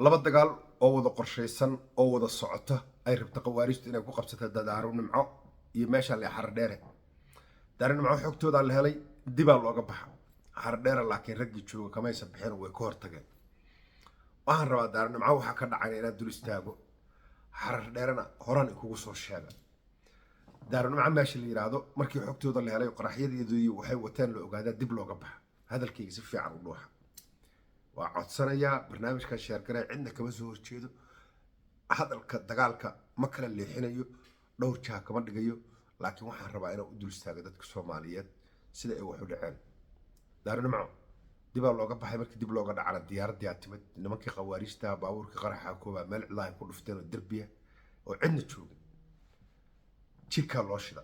Laba dagaal oo wada qorshaysan oo wada socota ay rabta Khawaarijtu inay ku qabsata Daaru Nimco iyo meesha le Xaradheere. Daaru Nimco xogtoodaa la helay, dibaa looga baxa. Xaradheere laakiin raggii jooga kamaysa bixin, way ka hortageen. Waxaan rabaa Daaru Nimco waxaa ka dhacayna inaan dul istaago, Xaradheerena horaan ikugu soo sheega. Daaru Nimco meesha la yidhaahdo markii xogtooda la helay, qaraxyadeedii waxay wateen la ogaadaa, dib looga baxa. Hadalkayga si fiican u dhuuxa, waa codsanayaa. Barnaamijkan share garee, cidna kama soo horjeedo. Hadalka dagaalka ma kala leexinayo, dhowr jaha kama dhigayo, laakiin waxaan rabaa inaan u dul istaago dadka Soomaaliyeed sida ay wax u dhaceen. Daaru Nimco dibaa looga baxay. Markii dib looga dhacana, diyaaradii aa timid. Nimankii Khawaariijta baabuurkii qaraxa koobaa meel cidlaha ay ku dhufteen oo derbiya oo cidna joogin. Jikaa loo shida,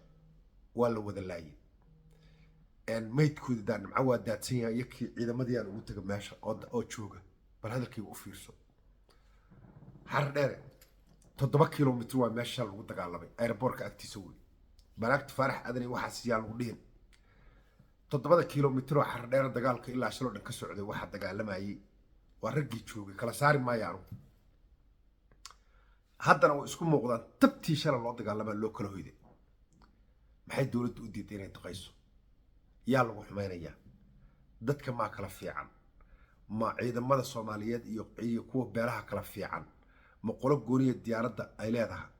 waa la wada laayay. Maydkooda Daarnimco waa daadsan yahay. Iyakii ciidamadii aan ugu taga meesha oo jooga. Bal hadalkayga u fiirso. Xarar Dheere 7 kilomitr waa meesha lagu dagaalamay, airportka agtiisa wey. Baraagta Faarax Aadan waxaas yaa lagu dhihin. 7da kilomitr oo Xarar Dheere dagaalka ilaa shaloo dhan ka socday, waxaa dagaalamayay waa raggii joogay. Kala saari maayaanu. Haddana way isku muuqdaan. Tabtii shala loo dagaalamaa loo kala hoyday. Maxay dowladda u diiday inay duqayso? Yaa lagu xumaynayaa? Dadka maa kala fiican? Ma ciidamada Soomaaliyeed iyo kuwa beelaha kala fiican? Ma qolo gooniya diyaaradda ay leedahay?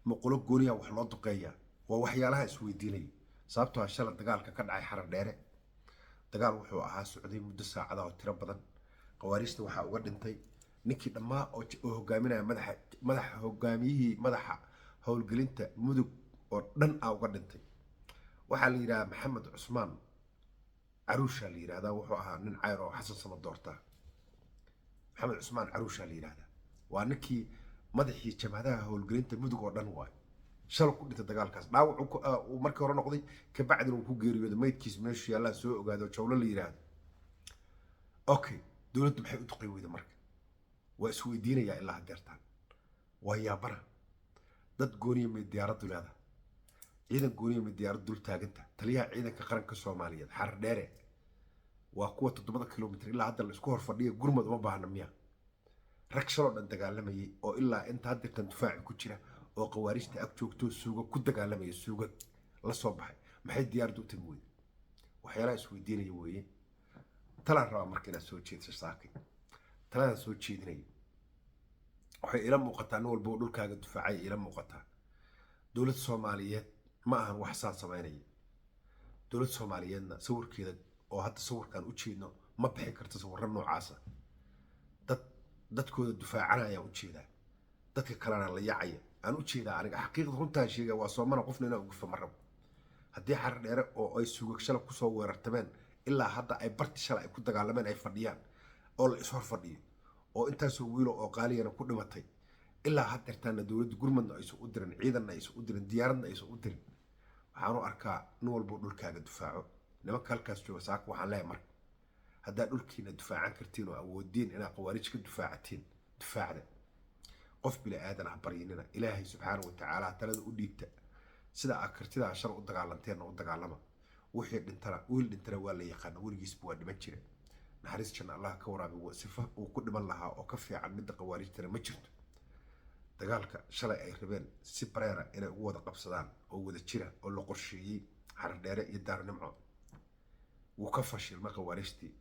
Ma qolo gooniya wax loo duqeeyaa? Waa waxyaalaha isweydiinaya. Sababtoo ah shala dagaalka ka dhacay Xarar Dheere, dagaal wuxuu ahaa socday muddo saacada oo tiro badan. Khawaariijta waxaa uga dhintay ninkii dhammaa oo hogaaminaya madaxa hogaamiyihii madaxa howlgelinta Mudug oo dhan a uga dhintay. Waxaa la yidhahaa Maxamed Cusmaan Caruushaa la yidhahdaa. Wuxuu ahaa nin Cayr oo Xasan Sama doortaa. Maxamed Cusmaan Caruushaa la yidhahdaa. Waa ninkii madaxii jabhadaha howlgelinta Mudug oo dhan waay. Shalay ku dhintay dagaalkaas. Dhaawac uu markii hore noqday, kabacdina uu ku geeriyooday. Maydkiis meeshu yaallaan soo ogaado, Jawlo la yidhaahdo. Okay, dowladdu maxay u duqay weyda? Marka waa isweydiinayaa ilaa hadeertaan, waa yaabana. Dad gooniya may diyaaraddu leedahay? Ciidan gooniya may diyaaraddu dul taaganta? Taliyaha ciidanka qaranka Soomaaliyeed, Xarar Dheere waa kuwa 7da kilomitr ilaa hadda la isku hor fadhiya. Gurmad uma baahna miya? Rag shaloo dhan dagaalamayay oo ilaa inta haddeertan dufaaci ku jira oo Khawaarijta ag joogto, suuga ku dagaalamaya, suuga la soo baxay, maxay diyaaraddu u tagi weyda? Waxyaalaha isweydiinaya weeye. Talaan rabaa marka inaad soo jeedso saakay. Taladaan soo jeedinayo waxay ila muuqataa, nin walba oo dhulkaaga dufaacay ila muuqataa. Dowlad Soomaaliyeed ma ahan wax saan samaynaya. Dowlad Soomaaliyeedna sawirkeeda oo hadda sawirkaan u jeedno ma bixi karto sawirro noocaasa. Dad dadkooda dufaacanayaan u jeedaa, dadka kalena la yacaya aan u jeedaa. Aniga xaqiiqda runtaan sheegaya, waa soomana, qofna inaan ugufa ma rabo. Haddii Xarar Dheere oo ay sugag shala kusoo weerartameen ilaa hadda ay barti shala ay ku dagaalameen ay fadhiyaan oo la ishor fadhiyo, oo intaasoo wiilo oo qaaliyana ku dhimatay, ilaa haddeertaana dowladda gurmadna aysan u dirin, ciidanna aysan u dirin, diyaaradna aysan u dirin, waxaan u arkaa nin walboo dhulkaaga dufaaco. Nimanka halkaas jooga saaka waxaan leeyahay marka, haddaad dhulkiina dufaacan kartiin oo awoodiin inaad Khawaarij ka dufaacatiin, dufaacda. Qof bini aadan ah baryinina. Ilaahay subxaana wa tacaala talada u dhiibta. Sida aad kartidaa shar u dagaalanteenna u dagaalama. Wixii dhintana, wiil dhintana waa la yaqaana, weligiisba waa dhiman jira. Naxariis janna Allah ka waraabi. Sifa uu ku dhiman lahaa oo ka fiican midda Khawaarijtana ma jirto. Dagaalka shalay ay rabeen si bareera inay ugu wada qabsadaan oo wada jira oo la qorsheeyey Xarar Dheere iyo Daarnimco wuu ka fashilmay Khawaarijtii.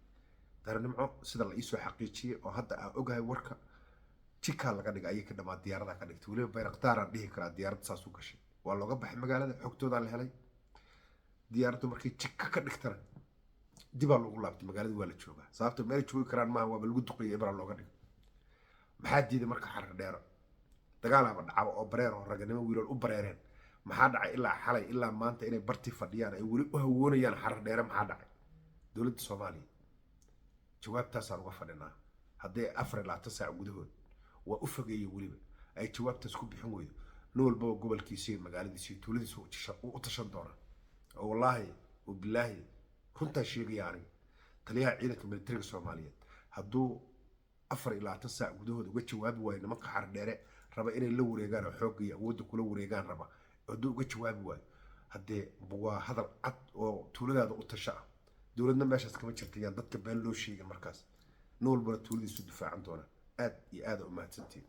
Daarnimco, sida la iisoo xaqiijiyey oo hadda aan ogahay warka, jikaa laga dhigay ayay ka dhamaa, diyaaradaa ka dhigtay. Weliba Bayraktaaraan dhihi karaa diyaaradda saas u gashay. Waa looga baxay magaalada, xogtoodaa la helay. Diyaaraddu markay jika ka dhigtana, dibaa loogu laabtay magaalada. Waa la joogaa, sababta meel joogi karaan maaha, waaba lagu duqeeyay, ibraa looga dhigay. Maxaa diiday marka Xarar Dheero dagaalaaba dhacaba oo bareer oo raganimo wiilal u bareereen? Maxaa dhacay ilaa xalay ilaa maanta inay bartii fadhiyaan, ay weli u hawoonayaan Xarar Dheere? Maxaa dhacay? Dowladda Soomaaliya jawaabtaasaan uga fadhinaa. Hadday 24 saac gudahood, waa u fogeeyey weliba, ay jawaabtaas ku bixin weydo, nin walbaba gobolkiisa iyo magaaladiisa iyo tuuladiisa u tashan doonaa. Oo wallaahi oo bilaahi, runtaa sheegaya aniga. Taliyaha ciidanka militariga Soomaaliyeed hadduu 24 saac gudahood uga jawaabi waayo nimanka Xarar Dheere raba inay la wareegaan oo xoogga iyo awoodda kula wareegaan raba, hadduu uga jawaabi waayo, haddee waa hadal cad oo tuuladaada u tasha ah. Dowladna meeshaas kama jirta, yaan dadka been loo sheegin. Markaas nin walbana tuuladiisu difaacan doonaa. Aad iyo aada u mahadsantiin.